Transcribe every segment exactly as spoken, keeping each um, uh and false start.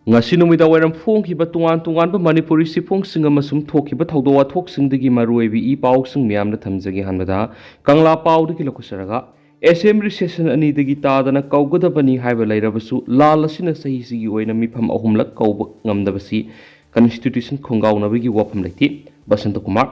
ꯉꯁꯤ ꯅꯨꯃꯤꯗꯥꯡ ꯋꯥꯏꯔꯝ ꯐꯣꯡꯈꯤꯕ ꯇꯣꯉꯥꯟ ꯇꯣꯉꯥꯟꯕ ꯃꯅꯤꯄꯨꯔꯤ ꯆꯦꯐꯣꯡꯁꯤꯡ ꯑꯃꯁꯨꯡ ꯊꯣꯛꯈꯤꯕ ꯊꯧꯗꯣꯛ ꯋꯥꯊꯣꯛꯁꯤꯡꯗꯒꯤ ꯃꯔꯨꯑꯣꯏꯕ ꯏ ꯄꯥꯎꯁꯤꯡ ꯃꯌꯥꯝꯗ ꯊꯝꯖꯒꯦ꯫ ꯑꯍꯥꯟꯕꯗ ꯀꯪꯂꯥ ꯄꯥꯎꯗꯒꯤ ꯂꯧꯈꯠꯆꯔꯒ, ꯑꯦꯁꯦꯝꯕ꯭ꯂꯤ ꯁꯦꯁꯟ ꯑꯅꯤꯗꯒꯤ ꯇꯥꯗꯅ ꯀꯧꯒꯗꯕꯅꯤ ꯍꯥꯏꯕ ꯂꯩꯔꯕꯁꯨ, ꯂꯥꯜ ꯑꯁꯤꯅ ꯆꯍꯤꯁꯤꯒꯤ ꯑꯣꯏꯅ ꯃꯤꯐꯝ ꯑꯍꯨꯝꯂꯛ ꯀꯧꯕ ꯉꯝꯗꯕꯁꯤ ꯀꯟꯁꯇꯤꯇ꯭ꯌꯨꯁꯟ ꯈꯣꯡꯒꯥꯎꯅꯕꯒꯤ ꯋꯥꯐꯝ ꯂꯩꯇꯦ꯫ ꯕꯁꯟꯇ ꯀꯨꯃꯥꯔ꯫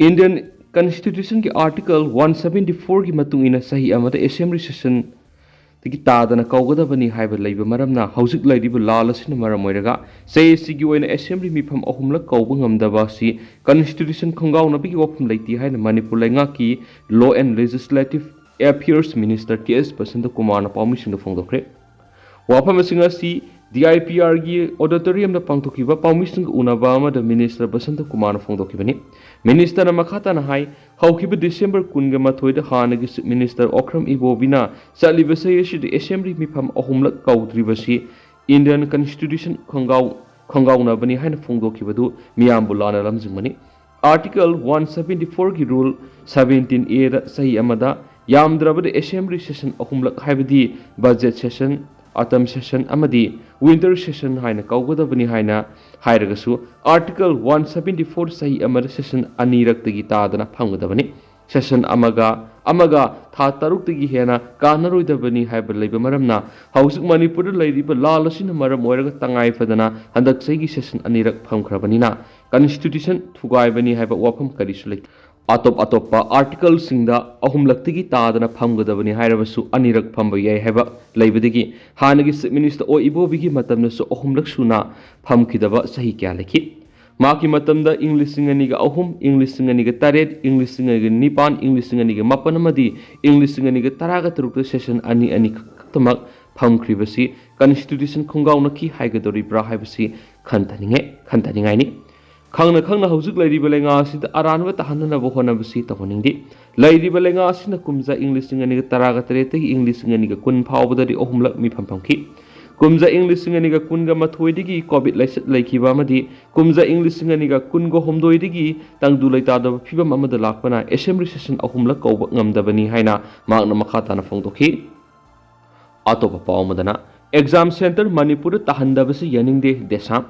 ꯏꯟꯗꯤꯌꯟ ꯀꯟꯁꯇꯤꯇ꯭ꯌꯨꯁꯟꯒꯤ ꯑꯥꯔꯇꯤꯀꯜ ꯋꯥꯟ ꯁꯚꯦꯟꯇꯤ ꯐꯣꯔꯒꯤ ꯃꯇꯨꯡ ꯏꯟꯅ ꯆꯍꯤ ꯑꯃꯗ ꯑꯦꯁꯦꯝꯕ꯭ꯂꯤ ꯁꯦꯁꯟꯗꯒꯤ ꯇꯥꯗꯅ ꯀꯧꯒꯗꯕꯅꯤ ꯍꯥꯏꯕ ꯂꯩꯕ ꯃꯔꯝꯅ, ꯍꯧꯖꯤꯛ ꯂꯩꯔꯤꯕ ꯂꯥꯜ ꯑꯁꯤꯅ ꯃꯔꯝ ꯑꯣꯏꯔꯒ ꯆꯍꯤꯁꯤꯒꯤ ꯑꯣꯏꯅ ꯑꯦꯁꯦꯝꯕ꯭ꯂꯤ ꯃꯤꯐꯝ ꯑꯍꯨꯝꯂꯛ ꯀꯧꯕ ꯉꯝꯗꯕ ꯑꯁꯤ ꯀꯟꯁꯇꯤꯇ꯭ꯌꯨꯁꯟ ꯈꯣꯡꯒꯥꯎꯅꯕꯒꯤ ꯋꯥꯐꯝ ꯂꯩꯇꯦ ꯍꯥꯏꯅ ꯃꯅꯤꯄꯨꯔ ꯂꯩꯉꯥꯛꯀꯤ Law and Legislative Affairs Minister ꯀꯦ ꯑꯦꯁ ꯕꯁꯟꯇ ꯀꯨꯃꯥꯔꯅ ꯄꯥꯎꯃꯤꯁꯤꯡꯗ ꯐꯣꯡꯗꯣꯛꯈ꯭ꯔꯦ꯫ ꯋꯥꯐꯝꯁꯤꯡ ꯑꯁꯤ ꯗꯤ ꯑꯥꯏ ꯄꯤ ꯑꯥꯔꯒꯤ ꯑꯣꯗꯤꯇꯣꯔꯤꯌꯝꯗ ꯄꯥꯡꯊꯣꯛꯈꯤꯕ ꯄꯥꯎꯃꯤꯁꯤꯡꯒ ꯎꯅꯕ ꯑꯃꯗ ꯃꯤꯅꯤꯁꯇꯔ ꯕꯁꯟꯇ ꯀꯨꯃꯥꯔꯅ ꯐꯣꯡꯗꯣꯛꯈꯤꯕꯅꯤ꯫ ꯃꯤꯅꯤꯁꯇꯔꯅ ꯃꯈꯥ ꯇꯥꯅ ꯍꯥꯏ, ꯍꯧꯈꯤꯕ ꯗꯤꯁꯦꯝꯕꯔ ꯀꯨꯟꯒ ꯃꯥꯊꯣꯏꯗ ꯍꯥꯟꯅꯒꯤ ꯆꯤꯐ ꯃꯤꯅꯤꯁꯇꯔ ꯑꯣꯀ꯭ꯔꯝ ꯏꯕꯣꯕꯤꯅ ꯆꯠꯂꯤꯕ ꯆꯍꯤ ꯑꯁꯤꯗ ꯑꯦꯁꯦꯝꯕ꯭ꯂꯤ ꯃꯤꯐꯝ ꯑꯍꯨꯝꯂꯛ ꯀꯧꯗ꯭ꯔꯤꯕꯁꯤ ꯏꯟꯗꯤꯌꯟ ꯀꯟꯁꯇꯤꯇ꯭ꯌꯨꯁꯟ ꯈꯣꯡꯒꯥꯎ ꯈꯣꯡꯒꯥꯎꯅꯕꯅꯤ ꯍꯥꯏꯅ ꯐꯣꯡꯗꯣꯛꯈꯤꯕꯗꯨ ꯃꯤꯌꯥꯝꯕꯨ ꯂꯥꯟꯅ ꯂꯝꯖꯤꯡꯕꯅꯤ꯫ ꯑꯥꯔꯇꯤꯀꯜ ꯋꯥꯟ ꯁꯚꯦꯟꯇꯤ ꯐꯣꯔꯒꯤ ꯔꯨꯜ ꯁꯚꯦꯟꯇꯤꯟ ꯑꯦꯗ ꯆꯍꯤ ꯑꯃꯗ ꯌꯥꯝꯗ꯭ꯔꯕꯗ ꯑꯦꯁꯦꯝꯕ꯭ꯂꯤ ꯁꯦꯁꯟ ꯑꯍꯨꯝꯂꯛ, ꯍꯥꯏꯕꯗꯤ ꯕꯖꯦꯠ ꯁꯦꯁꯟ, ꯑꯣꯇꯝ ꯁꯦꯁꯟ ꯑꯃꯗꯤ ꯋꯤꯟꯇꯔ ꯁꯦꯁꯟ ꯍꯥꯏꯅ ꯀꯧꯒꯗꯕꯅꯤ ꯍꯥꯏꯅ ꯍꯥꯏꯔꯒꯁꯨ, ꯑꯥꯔꯇꯤꯀꯜ ꯋꯥꯟ ꯁꯚꯦꯟꯇꯤ ꯐꯣꯔ ꯆꯍꯤ ꯑꯃꯗ ꯁꯦꯁꯟ ꯑꯅꯤꯔꯛꯇꯒꯤ ꯇꯥꯗꯅ ꯐꯝꯒꯗꯕꯅꯤ꯫ ꯁꯦꯁꯟ ꯑꯃꯒ ꯑꯃꯒ ꯊꯥ ꯇꯔꯨꯛꯇꯒꯤ ꯍꯦꯟꯅ ꯀꯥꯟꯅꯔꯣꯏꯗꯕꯅꯤ ꯍꯥꯏꯕ ꯂꯩꯕ ꯃꯔꯝꯅ, ꯍꯧꯖꯤꯛ ꯃꯅꯤꯄꯨꯔꯗ ꯂꯩꯔꯤꯕ ꯂꯥꯜ ꯑꯁꯤꯅ ꯃꯔꯝ ꯑꯣꯏꯔꯒ ꯇꯉꯥꯏ ꯐꯗꯅ ꯍꯟꯗꯛ ꯆꯍꯤꯒꯤ ꯁꯦꯁꯟ ꯑꯅꯤꯔꯛ ꯐꯝꯈ꯭ꯔꯕꯅꯤꯅ, ꯀꯟꯁꯇꯤꯇ꯭ꯌꯨꯁꯟ ꯊꯨꯒꯥꯏꯕꯅꯤ ꯍꯥꯏꯕ ꯋꯥꯐꯝ ꯀꯔꯤꯁꯨ ꯂꯩꯇꯦ꯫ ꯑꯇꯣꯞ ꯑꯇꯣꯞꯄ ꯑꯥꯔꯇꯤꯀꯜꯁꯤꯡꯗ ꯑꯍꯨꯝꯂꯛꯇꯒꯤ ꯇꯥꯗꯅ ꯐꯝꯒꯗꯕꯅꯤ ꯍꯥꯏꯔꯕꯁꯨ, ꯑꯅꯤꯔꯛ ꯐꯝꯕ ꯌꯥꯏ ꯍꯥꯏꯕ ꯂꯩꯕꯗꯒꯤ, ꯍꯥꯟꯅꯒꯤ ꯆꯤꯐ ꯃꯤꯅꯤꯁꯇꯔ ꯑꯣ ꯏꯕꯣꯕꯤꯒꯤ ꯃꯇꯝꯗꯁꯨ ꯑꯍꯨꯝꯂꯛ ꯁꯨꯅ ꯐꯝꯈꯤꯗꯕ ꯆꯍꯤ ꯀꯌꯥ ꯂꯩꯈꯤ꯫ ꯃꯍꯥꯛꯀꯤ ꯃꯇꯝꯗ ꯏꯪ ꯂꯤꯁꯤꯡ ꯑꯅꯤꯒ ꯑꯍꯨꯝ, ꯏꯪ ꯂꯤꯁꯤꯡ ꯑꯅꯤꯒ ꯇꯔꯦꯠ, ꯏꯪ ꯂꯤꯁꯤꯡ ꯑꯅꯤꯒ ꯅꯤꯄꯥꯟ, ꯏꯪ ꯂꯤꯁꯤꯡ ꯑꯅꯤꯒ ꯃꯥꯄꯟ ꯑꯃꯗꯤ ꯏꯪ ꯂꯤꯁꯤꯡ ꯑꯅꯤꯒ ꯇꯔꯥꯒ ꯇꯔꯨꯛꯇ ꯁꯦꯁꯟ ꯑꯅꯤ ꯑꯅꯤ ꯈꯛꯇꯃꯛ ꯐꯝꯈ꯭ꯔꯤꯕꯁꯤ ꯀꯟꯁꯇꯤꯇ꯭ꯌꯨꯁꯟ ꯈꯣꯡꯒꯥꯎꯅꯈꯤ ꯍꯥꯏꯒꯗꯧꯔꯤꯕ꯭ꯔꯥ ꯍꯥꯏꯕꯁꯤ ꯈꯟꯊꯅꯤꯡꯉꯦ, ꯈꯟꯊꯅꯤꯡꯉꯥꯏꯅꯤ꯫ ꯈꯪꯅ ꯈꯪꯅ ꯍꯧꯖꯤꯛ ꯂꯩꯔꯤꯕ ꯂꯩꯉꯥꯛ ꯑꯁꯤꯗ ꯑꯔꯥꯟꯕ ꯇꯥꯍꯟꯅꯅꯕ ꯍꯣꯠꯅꯕꯁꯤ ꯇꯧꯍꯟꯅꯤꯡꯗꯦ꯫ ꯂꯩꯔꯤꯕ ꯂꯩꯉꯥꯛ ꯑꯁꯤꯅ ꯀꯨꯝꯖꯥ ꯏꯪ ꯂꯤꯁꯤꯡ ꯑꯅꯤꯒ ꯇꯔꯥꯒ ꯇꯔꯦꯠꯇꯒꯤ ꯏꯪ ꯂꯤꯁꯤꯡ ꯑꯅꯤꯒ ꯀꯨꯟ ꯐꯥꯎꯕꯗꯗꯤ ꯑꯍꯨꯝꯂꯛ ꯃꯤꯐꯝ ꯐꯝꯈꯤ꯫ ꯀꯨꯝꯖꯥ ꯏꯪ ꯂꯤꯁꯤꯡ ꯑꯅꯤꯒ ꯀꯨꯟꯒ ꯃꯥꯊꯣꯏꯗꯒꯤ ꯀꯣꯚꯤꯗ ꯂꯥꯏꯆꯠ ꯂꯩꯈꯤꯕ ꯑꯃꯗꯤ ꯀꯨꯝꯖꯥ ꯏꯪ ꯂꯤꯁꯤꯡ ꯑꯅꯤꯒ ꯀꯨꯟꯒ ꯍꯨꯝꯗꯣꯏꯗꯒꯤ ꯇꯪꯗꯨ ꯂꯩꯇꯥꯗꯕ ꯐꯤꯕꯝ ꯑꯃꯗ ꯂꯥꯛꯄꯅ ꯑꯦꯁꯦꯝꯕ꯭ꯂꯤ ꯁꯦꯁꯟ ꯑꯍꯨꯝꯂꯛ ꯀꯧꯕ ꯉꯝꯗꯕꯅꯤ ꯍꯥꯏꯅ ꯃꯍꯥꯛꯅ ꯃꯈꯥ ꯇꯥꯅ ꯐꯣꯡꯗꯣꯛꯈꯤ꯫ ꯑꯇꯣꯞꯄ ꯄꯥꯎ ꯑꯃꯗꯅ, ꯑꯦꯛꯖꯥꯝ ꯁꯦꯟꯇꯔ ꯃꯅꯤꯄꯨꯔꯗ ꯇꯥꯍꯟꯗꯕꯁꯤ ꯌꯥꯅꯤꯡꯗꯦ ꯗꯦꯁꯥꯝ꯫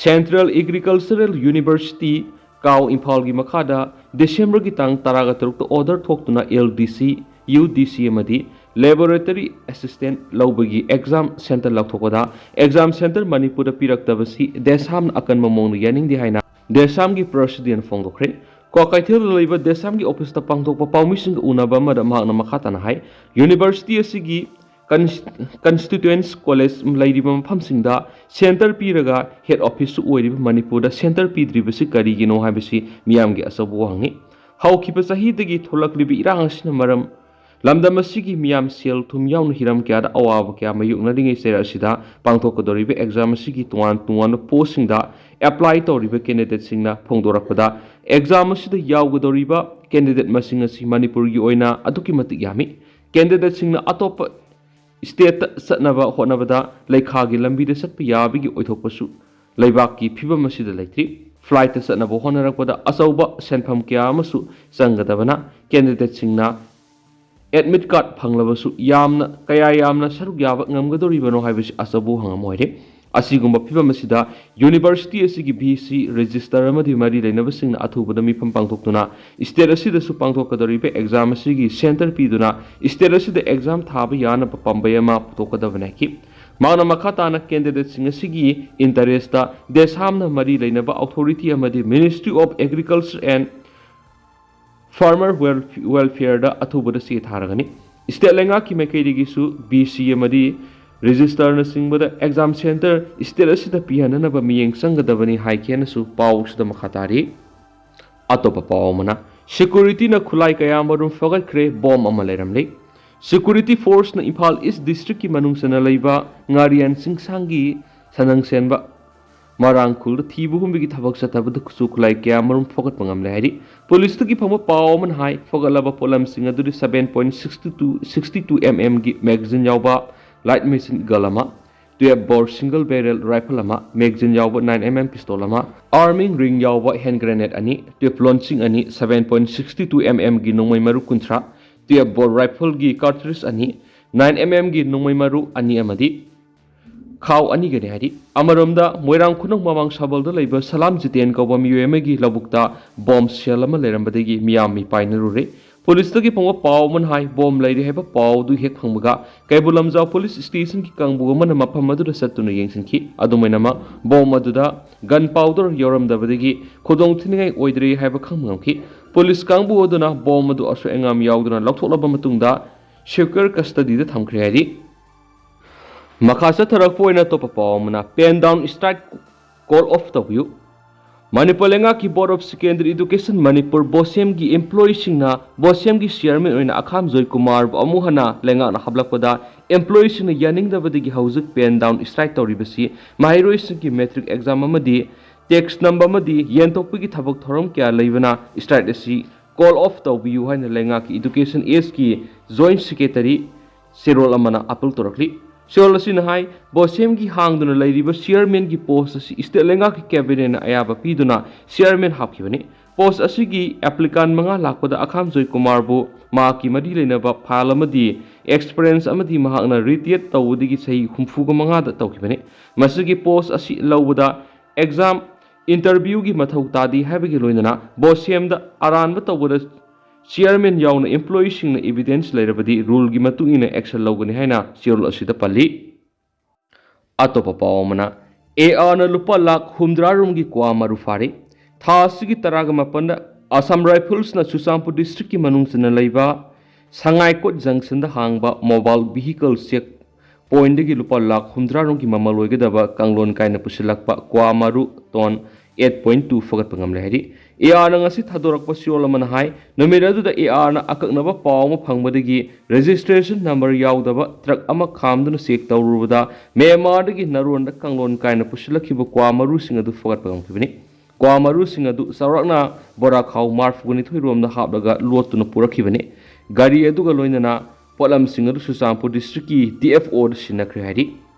Central Agricultural University, ꯀꯥꯎ, ꯏꯝꯐꯥꯜꯒꯤ ꯃꯈꯥꯗ ꯗꯤꯁꯦꯝꯕꯔꯒꯤ ꯇꯥꯡ ꯇꯔꯥꯒ ꯇꯔꯨꯛꯇ ꯑꯣꯔꯗꯔ ꯊꯣꯛꯇꯨꯅ ꯑꯦꯜ ꯗꯤ ꯁꯤ, ꯌꯨ ꯗꯤ ꯁꯤ ꯑꯃꯗꯤ ꯂꯦꯕꯣꯔꯦꯇꯔꯤ ꯑꯦꯁꯤꯁꯇꯦꯟꯠ ꯂꯧꯕꯒꯤ ꯑꯦꯛꯖꯥꯝ ꯁꯦꯟꯇꯔ ꯂꯥꯎꯊꯣꯛꯄꯗ ꯑꯦꯛꯖꯥꯝ ꯁꯦꯟꯇꯔ ꯃꯅꯤꯄꯨꯔꯗ ꯄꯤꯔꯛꯇꯕꯁꯤ ꯗꯦꯁꯥꯝꯅ ꯑꯀꯟꯕ ꯃꯑꯣꯡꯗ ꯌꯥꯅꯤꯡꯗꯦ ꯍꯥꯏꯅ ꯗꯦꯁꯥꯝꯒꯤ ꯄ꯭ꯔꯁꯤꯗꯦꯟ ꯐꯣꯡꯗꯣꯛꯈ꯭ꯔꯦ꯫ ꯀ꯭ꯋꯥꯀꯩꯊꯦꯜꯗ ꯂꯩꯕ ꯗꯦꯁꯥꯝꯒꯤ ꯑꯣꯐꯤꯁꯇ ꯄꯥꯡꯊꯣꯛꯄ ꯄꯥꯎꯃꯤꯁꯤꯡꯒ ꯎꯅꯕ ꯑꯃꯗ ꯃꯍꯥꯛꯅ ꯃꯈꯥ ꯇꯥꯅ ꯍꯥꯏ, ꯌꯨꯅꯤꯚꯔꯁꯤꯇꯤ ꯑꯁꯤꯒꯤ ꯀꯟꯁ-, ꯀꯟꯁꯇꯤꯇ꯭ꯌꯨꯌꯦꯟꯁ ꯀꯣꯂꯦꯖ ꯂꯩꯔꯤꯕ ꯃꯐꯝꯁꯤꯡꯗ ꯁꯦꯟꯇꯔ ꯄꯤꯔꯒ ꯍꯦꯗ ꯑꯣꯐꯤꯁꯁꯨ ꯑꯣꯏꯔꯤꯕ ꯃꯅꯤꯄꯨꯔꯗ ꯁꯦꯟꯇꯔ ꯄꯤꯗ꯭ꯔꯤꯕꯁꯤ ꯀꯔꯤꯒꯤꯅꯣ ꯍꯥꯏꯕꯁꯤ ꯃꯤꯌꯥꯝꯒꯤ ꯑꯆꯧꯕ ꯋꯥꯍꯪꯅꯤ꯫ ꯍꯧꯈꯤꯕ ꯆꯍꯤꯗꯒꯤ ꯊꯣꯛꯂꯛꯂꯤꯕ ꯏꯔꯥꯡ ꯑꯁꯤꯅ ꯃꯔꯝ ꯂꯝꯗꯝ ꯑꯁꯤꯒꯤ ꯃꯤꯌꯥꯝ ꯁꯦꯜ ꯊꯨꯝ ꯌꯥꯎꯅ ꯍꯤꯔꯝ ꯀꯌꯥꯗ ꯑꯋꯥꯕ ꯀꯌꯥ ꯃꯥꯌꯣꯛꯅꯔꯤꯉꯩ ꯆꯩꯔꯛ ꯑꯁꯤꯗ ꯄꯥꯡꯊꯣꯛꯀꯗꯧꯔꯤꯕ ꯑꯦꯛꯖꯥꯝ ꯑꯁꯤꯒꯤ ꯇꯣꯉꯥꯟ ꯇꯣꯉꯥꯟꯕ ꯄꯣꯁꯁꯤꯡꯗ ꯑꯦꯄ꯭ꯂꯥꯏ ꯇꯧꯔꯤꯕ ꯀꯦꯟꯗꯤꯗꯦꯠꯁꯤꯡꯅ ꯐꯣꯡꯗꯣꯔꯛꯄꯗ, ꯑꯦꯛꯖꯥꯝ ꯑꯁꯤꯗ ꯌꯥꯎꯒꯗꯧꯔꯤꯕ ꯀꯦꯟꯗꯤꯗꯦꯠ ꯃꯁꯤꯡ ꯑꯁꯤ ꯃꯅꯤꯄꯨꯔꯒꯤ ꯑꯣꯏꯅ ꯑꯗꯨꯛꯀꯤ ꯃꯇꯤꯛ ꯌꯥꯝꯃꯤ꯫ ꯀꯦꯟꯗꯤꯗꯦꯠꯁꯤꯡꯅ ꯑꯇꯣꯞꯄ ꯁ꯭ꯇꯦꯠꯇ ꯆꯠꯅꯕ ꯍꯣꯠꯅꯕꯗ ꯂꯩꯈꯥꯒꯤ ꯂꯝꯕꯤꯗ ꯆꯠꯄ ꯌꯥꯕꯒꯤ ꯑꯣꯏꯊꯣꯛꯄꯁꯨ ꯂꯩꯕꯥꯛꯀꯤ ꯐꯤꯕꯝ ꯑꯁꯤꯗ ꯂꯩꯇ꯭ꯔꯤ꯫ ꯐ꯭ꯂꯥꯏꯠꯇ ꯆꯠꯅꯕ ꯍꯣꯠꯅꯔꯛꯄꯗ ꯑꯆꯧꯕ ꯁꯦꯟꯐꯝ ꯀꯌꯥ ꯑꯃꯁꯨ ꯆꯪꯒꯗꯕꯅ, ꯀꯦꯟꯗꯤꯗꯦꯠꯁꯤꯡꯅ ꯑꯦꯗꯃꯤꯠ ꯀꯥꯔꯗ ꯐꯪꯂꯕꯁꯨ ꯌꯥꯝꯅ, ꯀꯌꯥ ꯌꯥꯝꯅ ꯁꯔꯨꯛ ꯌꯥꯕ ꯉꯝꯒꯗꯧꯔꯤꯕꯅꯣ ꯍꯥꯏꯕꯁꯤ ꯑꯆꯧꯕ ꯋꯥꯍꯪ ꯑꯃ ꯑꯣꯏꯔꯦ꯫ ꯑꯁꯤꯒꯨꯝꯕ ꯐꯤꯕꯝ ꯑꯁꯤꯗ ꯌꯨꯅꯤꯚꯔꯁꯤꯇꯤ ꯑꯁꯤꯒꯤ ꯚꯤ ꯁꯤ ꯔꯦꯖꯤꯁꯇꯔ ꯑꯃꯗꯤ ꯃꯔꯤ ꯂꯩꯅꯕꯁꯤꯡꯅ ꯑꯊꯨꯕꯗ ꯃꯤꯐꯝ ꯄꯥꯡꯊꯣꯛꯇꯨꯅ ꯁ꯭ꯇꯦꯠ ꯑꯁꯤꯗꯁꯨ ꯄꯥꯡꯊꯣꯛꯀꯗꯧꯔꯤꯕ ꯑꯦꯛꯖꯥꯝ ꯑꯁꯤꯒꯤ ꯁꯦꯟꯇꯔ ꯄꯤꯗꯨꯅ ꯁ꯭ꯇꯦꯠ ꯑꯁꯤꯗ ꯑꯦꯛꯖꯥꯝ ꯊꯥꯕ ꯌꯥꯅꯕ ꯄꯥꯝꯕꯩ ꯑꯃ ꯄꯨꯊꯣꯛꯀꯗꯕꯅꯤ ꯍꯥꯏꯈꯤ꯫ ꯃꯍꯥꯛꯅ ꯃꯈꯥ ꯇꯥꯅ ꯀꯦꯟꯗꯤꯗꯦꯠꯁꯤꯡ ꯑꯁꯤꯒꯤ ꯏꯟꯇꯔꯦꯁꯇ ꯗꯦꯁꯥꯝꯅ ꯃꯔꯤ ꯂꯩꯅꯕ ꯑꯣꯊꯣꯔꯤꯇꯤ ꯑꯃꯗꯤ Ministry of Agriculture and Farmer Welf-, Welfareꯗ ꯑꯊꯨꯕꯗ ꯆꯦ ꯊꯥꯔꯒꯅꯤ꯫ ꯁ꯭ꯇꯦꯠ ꯂꯩꯉꯥꯛꯀꯤ ꯃꯥꯏꯀꯩꯗꯒꯤꯁꯨ ꯚꯤ ꯁꯤ ꯑꯃꯗꯤ ꯔꯦꯖꯤꯁꯇꯔꯅꯆꯤꯡꯕꯗ ꯑꯦꯛꯖꯥꯝ ꯁꯦꯟꯇꯔ ꯁ꯭ꯇꯦꯠ ꯑꯁꯤꯗ ꯄꯤꯍꯟꯅꯅꯕ ꯃꯤꯠꯌꯦꯡ ꯆꯪꯒꯗꯕꯅꯤ ꯍꯥꯏꯈꯤꯅꯁꯨ ꯄꯥꯎꯁꯤꯗ ꯃꯈꯥ ꯇꯥꯔꯤ꯫ ꯑꯇꯣꯞꯄ ꯄꯥꯎ ꯑꯃꯅ, ꯁꯦꯀ꯭ꯌꯨꯔꯤꯇꯤꯅ ꯈꯨꯠꯂꯥꯏ ꯀꯌꯥ ꯃꯔꯨꯝ ꯐꯒꯠꯈ꯭ꯔꯦ, ꯕꯣꯝ ꯑꯃ ꯂꯩꯔꯝꯂꯤ꯫ ꯁꯦꯀ꯭ꯌꯨꯔꯤꯇꯤ ꯐꯣꯔꯁꯅ ꯏꯝꯐꯥꯜ ꯏꯁ ꯗꯤꯁꯇ꯭ꯔꯤꯛꯀꯤ ꯃꯅꯨꯡ ꯆꯟꯅ ꯂꯩꯕ ꯉꯥꯔꯤꯌꯥꯟ ꯆꯤꯡꯁꯥꯡꯒꯤ ꯁꯅꯪꯁꯦꯟꯕ ꯃꯔꯥꯡꯈꯨꯜꯗ ꯊꯤꯕ ꯍꯨꯝꯕꯒꯤ ꯊꯕꯛ ꯆꯠꯊꯕꯗ ꯈꯨꯠꯁꯨ ꯈꯨꯠꯂꯥꯏ ꯀꯌꯥ ꯃꯔꯨꯝ ꯐꯒꯠꯄ ꯉꯝꯂꯦ ꯍꯥꯏꯔꯤ꯫ ꯄꯨꯂꯤꯁꯇꯒꯤ ꯐꯪꯕ ꯄꯥꯎ ꯑꯃꯅ ꯍꯥꯏ, ꯐꯒꯠꯂꯕ ꯄꯣꯠꯂꯝꯁꯤꯡ ꯑꯗꯨꯗꯤ seven point six two, sixty two M M ꯒꯤ magazine ꯌꯥꯎꯕ light machine gun ꯑꯃ, twelve bore single barrel rifle ꯑꯃ, magazine ꯌꯥꯎꯕ nine M M pistol ꯑꯃ, arming ring ꯌꯥꯎꯕ hand grenade ꯑꯅꯤ, twelve launching ꯑꯅꯤ, seven point six two M M ꯒꯤ ꯅꯣꯡꯃꯩ ꯃꯔꯨ ꯀꯨꯟꯊ꯭ꯔꯥ, twelve bore rifle ꯒꯤ cartridge ꯑꯅꯤ, ꯅꯥꯏꯟ ꯑꯦꯝ ꯑꯦꯝꯒꯤ ꯅꯣꯡꯃꯩ ꯃꯔꯨ ꯑꯅꯤ ꯑꯃꯗꯤ ꯈꯥꯎ ꯑꯅꯤꯒꯅꯤ ꯍꯥꯏꯔꯤ꯫ ꯑꯃꯔꯣꯝꯗ ꯃꯣꯏꯔꯥꯡ ꯈꯨꯅꯧ ꯃꯃꯥꯡ ꯁꯕꯜꯗ ꯂꯩꯕ ꯁꯂꯥꯝ ꯖꯤꯇꯦꯟ ꯀꯧꯕ ꯃꯤꯑꯣꯏ ꯑꯃꯒꯤ ꯂꯧꯕꯨꯛꯇ ꯕꯣꯝ ꯁꯦꯜ ꯑꯃ ꯂꯩꯔꯝꯕꯗꯒꯤ ꯃꯤꯌꯥꯝ ꯃꯤꯄꯥꯏꯅꯔꯨꯔꯦ꯫ ꯄꯨꯂꯤꯁꯇꯒꯤ ꯐꯪꯕ ꯄꯥꯎ ꯑꯃꯅ ꯍꯥꯏ, ꯕꯣꯝ ꯂꯩꯔꯦ ꯍꯥꯏꯕ ꯄꯥꯎ ꯑꯗꯨ ꯍꯦꯛ ꯐꯪꯕꯒ ꯀꯩꯕꯨꯜ ꯂꯝꯖꯥꯎ ꯄꯨꯂꯤꯁ ꯁ꯭ꯇꯦꯁꯟꯒꯤ ꯀꯥꯡꯕꯨ ꯑꯃꯅ ꯃꯐꯝ ꯑꯗꯨꯗ ꯆꯠꯇꯨꯅ ꯌꯦꯡꯁꯤꯟꯈꯤ꯫ ꯑꯗꯨꯃꯥꯏꯅꯃꯛ ꯕꯣꯝ ꯑꯗꯨꯗ ꯒꯟ ꯄꯥꯎꯗꯔ ꯌꯥꯎꯔꯝꯗꯕꯗꯒꯤ ꯈꯨꯗꯣꯡ ꯊꯤꯅꯤꯡꯉꯥꯏ ꯑꯣꯏꯗ꯭ꯔꯦ ꯍꯥꯏꯕ ꯈꯪꯕ ꯉꯝꯈꯤ꯫ ꯄꯨꯂꯤꯁ ꯀꯥꯡꯕꯨ ꯑꯗꯨꯅ ꯕꯣꯝ ꯑꯗꯨ ꯑꯁꯣꯏ ꯑꯉꯥꯝ ꯌꯥꯎꯗꯅ ꯂꯧꯊꯣꯛꯂꯕ ꯃꯇꯨꯡꯗ ꯁꯦꯀ꯭ꯌꯨꯔ ꯀꯁꯇꯗꯤꯗ ꯊꯝꯈ꯭ꯔꯦ ꯍꯥꯏꯔꯤ꯫ ꯃꯈꯥ ꯆꯠꯊꯔꯛꯄ ꯑꯣꯏꯅ ꯑꯇꯣꯞꯄ ꯄꯥꯎ ꯑꯃꯅ, pen down strike call off ꯇꯧꯕꯤꯌꯨ꯫ ꯃꯅꯤꯄꯨꯔ ꯂꯩꯉꯥꯛꯀꯤ Board of Secondary Education Manipur, ꯕꯣꯁꯦꯝꯒꯤ ꯏꯝꯄ꯭ꯂꯣꯌꯤꯁꯤꯡꯅ ꯕꯣꯁꯦꯝꯒꯤ ꯆꯤꯌꯔꯃꯦꯟ ꯑꯣꯏꯅ ꯑꯈꯥꯝ ꯖꯣꯏꯀꯨꯃꯥꯔꯕꯨ ꯑꯃꯨꯛ ꯍꯟꯅ ꯂꯩꯉꯥꯛꯅ ꯍꯥꯞꯂꯛꯄꯗ ꯏꯝꯄ꯭ꯂꯣꯌꯤꯁꯤꯡꯅ ꯌꯥꯅꯤꯡꯗꯕꯗꯒꯤ ꯍꯧꯖꯤꯛ pen down strike ꯇꯧꯔꯤꯕꯁꯤ ꯃꯍꯩꯔꯣꯏꯁꯤꯡꯒꯤ ꯃꯦꯇ꯭ꯔꯤꯛ ꯑꯦꯛꯖꯥꯝ ꯑꯃꯗꯤ ꯇꯦꯁ ꯅꯝꯕ ꯑꯃꯗꯤ ꯌꯦꯟꯊꯣꯛꯄꯒꯤ ꯊꯕꯛ ꯊꯧꯔꯝ ꯀꯌꯥ ꯂꯩꯕꯅ strike ꯑꯁꯤ call off ꯇꯧꯕꯤꯌꯨ ꯍꯥꯏꯅ ꯂꯩꯉꯥꯛꯀꯤ Education Ageꯀꯤ Joint Secretary ꯆꯦꯔꯣꯜ ꯑꯃꯅ ꯑꯥꯄꯤꯜ ꯇꯧꯔꯛꯂꯤ꯫ ꯆꯦꯔꯣꯜ ꯑꯁꯤꯅ ꯍꯥꯏ, ꯕꯣꯁꯦꯝꯒꯤ ꯍꯥꯡꯗꯨꯅ ꯂꯩꯔꯤꯕ ꯆꯤꯌꯔꯃꯦꯟꯒꯤ ꯄꯣꯁ ꯑꯁꯤ ꯁ꯭ꯇꯦꯠ ꯂꯩꯉꯥꯛꯀꯤ ꯀꯦꯕꯤꯅꯦꯠꯅ ꯑꯌꯥꯕ ꯄꯤꯗꯨꯅ ꯆꯤꯌꯔꯃꯦꯟ ꯍꯥꯞꯈꯤꯕꯅꯤ꯫ ꯄꯣꯁ ꯑꯁꯤꯒꯤ ꯑꯦꯄ꯭ꯂꯤꯀꯥꯟ ꯃꯉꯥ ꯂꯥꯛꯄꯗ ꯑꯈꯥꯝ ꯖꯣꯏꯀꯨꯃꯥꯔꯕꯨ ꯃꯍꯥꯛꯀꯤ ꯃꯔꯤ ꯂꯩꯅꯕ ꯐꯥꯏꯜ ꯑꯃꯗꯤ ꯑꯦꯛꯁꯄꯤꯔꯤꯌꯦꯟꯁ ꯑꯃꯗꯤ ꯃꯍꯥꯛꯅ ꯔꯤꯇꯥꯌꯔ ꯇꯧꯕꯗꯒꯤ ꯆꯍꯤ ꯍꯨꯝꯐꯨꯒ ꯃꯉꯥꯗ ꯇꯧꯈꯤꯕꯅꯤ꯫ ꯃꯁꯤꯒꯤ ꯄꯣꯁ ꯑꯁꯤ ꯂꯧꯕꯗ ꯑꯦꯛꯖꯥꯝ ꯏꯟꯇꯔꯚ꯭ꯌꯨꯒꯤ ꯃꯊꯧ ꯇꯥꯗꯦ ꯍꯥꯏꯕꯒꯤ ꯂꯣꯏꯅꯅ ꯕꯣꯁꯦꯝꯗ ꯑꯔꯥꯟꯕ ꯇꯧꯕꯗ ꯆꯤꯌꯔꯃꯦꯟ ꯌꯥꯎꯅ ꯏꯝꯄ꯭ꯂꯣꯌꯤꯁꯤꯡꯅ ꯏꯕꯤꯗꯦꯟꯁ ꯂꯩꯔꯕꯗꯤ ꯔꯨꯜꯒꯤ ꯃꯇꯨꯡ ꯏꯟꯅ ꯑꯦꯛꯁꯟ ꯂꯧꯒꯅꯤ ꯍꯥꯏꯅ ꯆꯦꯔꯣꯜ ꯑꯁꯤꯗ ꯄꯜꯂꯤ꯫ ꯑꯇꯣꯞꯄ ꯄꯥꯎ ꯑꯃꯅ, ꯑꯦ ꯑꯥꯔꯅ ꯂꯨꯄꯥ ꯂꯥꯈ ꯍꯨꯝꯗ꯭ꯔꯥ ꯔꯣꯝꯒꯤ ꯀ꯭ꯋꯥ ꯃꯔꯨ ꯐꯥꯔꯤ꯫ ꯊꯥ ꯑꯁꯤꯒꯤ ꯇꯔꯥꯒ ꯃꯥꯄꯟꯗ ꯑꯁꯥꯝ ꯔꯥꯏꯐꯜꯁꯅ ꯆꯨꯔꯆꯥꯟꯄꯨꯔ ꯗꯤꯁꯇ꯭ꯔꯤꯛꯀꯤ ꯃꯅꯨꯡ ꯆꯟꯅ ꯂꯩꯕ ꯁꯉꯥꯏꯀꯣꯠ ꯖꯪꯁꯟꯗ ꯍꯥꯡꯕ ꯃꯣꯕꯥꯏꯜ ꯚꯤꯍꯤꯀꯜ ꯆꯦꯛ ꯄꯣꯏꯟꯗꯒꯤ ꯂꯨꯄꯥ ꯂꯥꯈ ꯍꯨꯝꯗ꯭ꯔꯥ ꯔꯣꯝꯒꯤ ꯃꯃꯜ ꯑꯣꯏꯒꯗꯕ ꯀꯥꯡꯂꯣꯟ ꯀꯥꯏꯅ ꯄꯨꯁꯤꯜꯂꯛꯄ ꯀ꯭ꯋꯥ ꯃꯔꯨ ꯇꯣꯟ ꯑꯩꯠ ꯄꯣꯏꯟ ꯇꯨ ꯐꯒꯠꯄ ꯉꯝꯂꯦ ꯍꯥꯏꯔꯤ꯫ ꯑꯦ ꯑꯥꯔꯅ ꯉꯁꯤ ꯊꯥꯗꯣꯔꯛꯄ ꯆꯦꯔꯣꯜ ꯑꯃꯅ ꯍꯥꯏ, ꯅꯨꯃꯤꯠ ꯑꯗꯨꯗ ꯑꯦ ꯑꯥꯔꯅ ꯑꯀꯛꯅꯕ ꯄꯥꯎ ꯑꯃ ꯐꯪꯕꯗꯒꯤ ꯔꯦꯖꯤꯁꯇ꯭ꯔꯦꯁꯟ ꯅꯝꯕꯔ ꯌꯥꯎꯗꯕ ꯇ꯭ꯔꯛ ꯑꯃ ꯈꯥꯝꯗꯨꯅ ꯆꯦꯛ ꯇꯧꯔꯨꯕꯗ ꯃ꯭ꯌꯥꯟꯃꯥꯔꯗꯒꯤ ꯅꯥꯔꯣꯟꯗ ꯀꯥꯡꯂꯣꯟ ꯀꯥꯏꯅ ꯄꯨꯁꯤꯜꯂꯛꯈꯤꯕ ꯀ꯭ꯋꯥ ꯃꯔꯨꯁꯤꯡ ꯑꯗꯨ ꯐꯒꯠꯄ ꯉꯝꯈꯤꯕꯅꯤ꯫ ꯀ꯭ꯋꯥ ꯃꯔꯨꯁꯤꯡ ꯑꯗꯨ ꯆꯥꯎꯔꯥꯛꯅ ꯕꯣꯔꯥ ꯈꯥꯎ ꯃꯔꯐꯨꯒ ꯅꯤꯊꯣꯏ ꯔꯣꯝꯗ ꯍꯥꯞꯂꯒ ꯂꯣꯠꯇꯨꯅ ꯄꯨꯔꯛꯈꯤꯕꯅꯤ꯫ ꯒꯥꯔꯤ ꯑꯗꯨꯒ ꯂꯣꯏꯅꯅ ꯄꯣꯠꯂꯝꯁꯤꯡ ꯑꯗꯨ ꯆꯨꯔꯆꯥꯟꯄꯨꯔ ꯗꯤꯁꯇ꯭ꯔꯤꯛꯀꯤ ꯗꯤ ꯑꯦꯐ ꯑꯣꯗ ꯁꯤꯟꯅꯈ꯭ꯔꯦ ꯍꯥꯏꯔꯤ꯫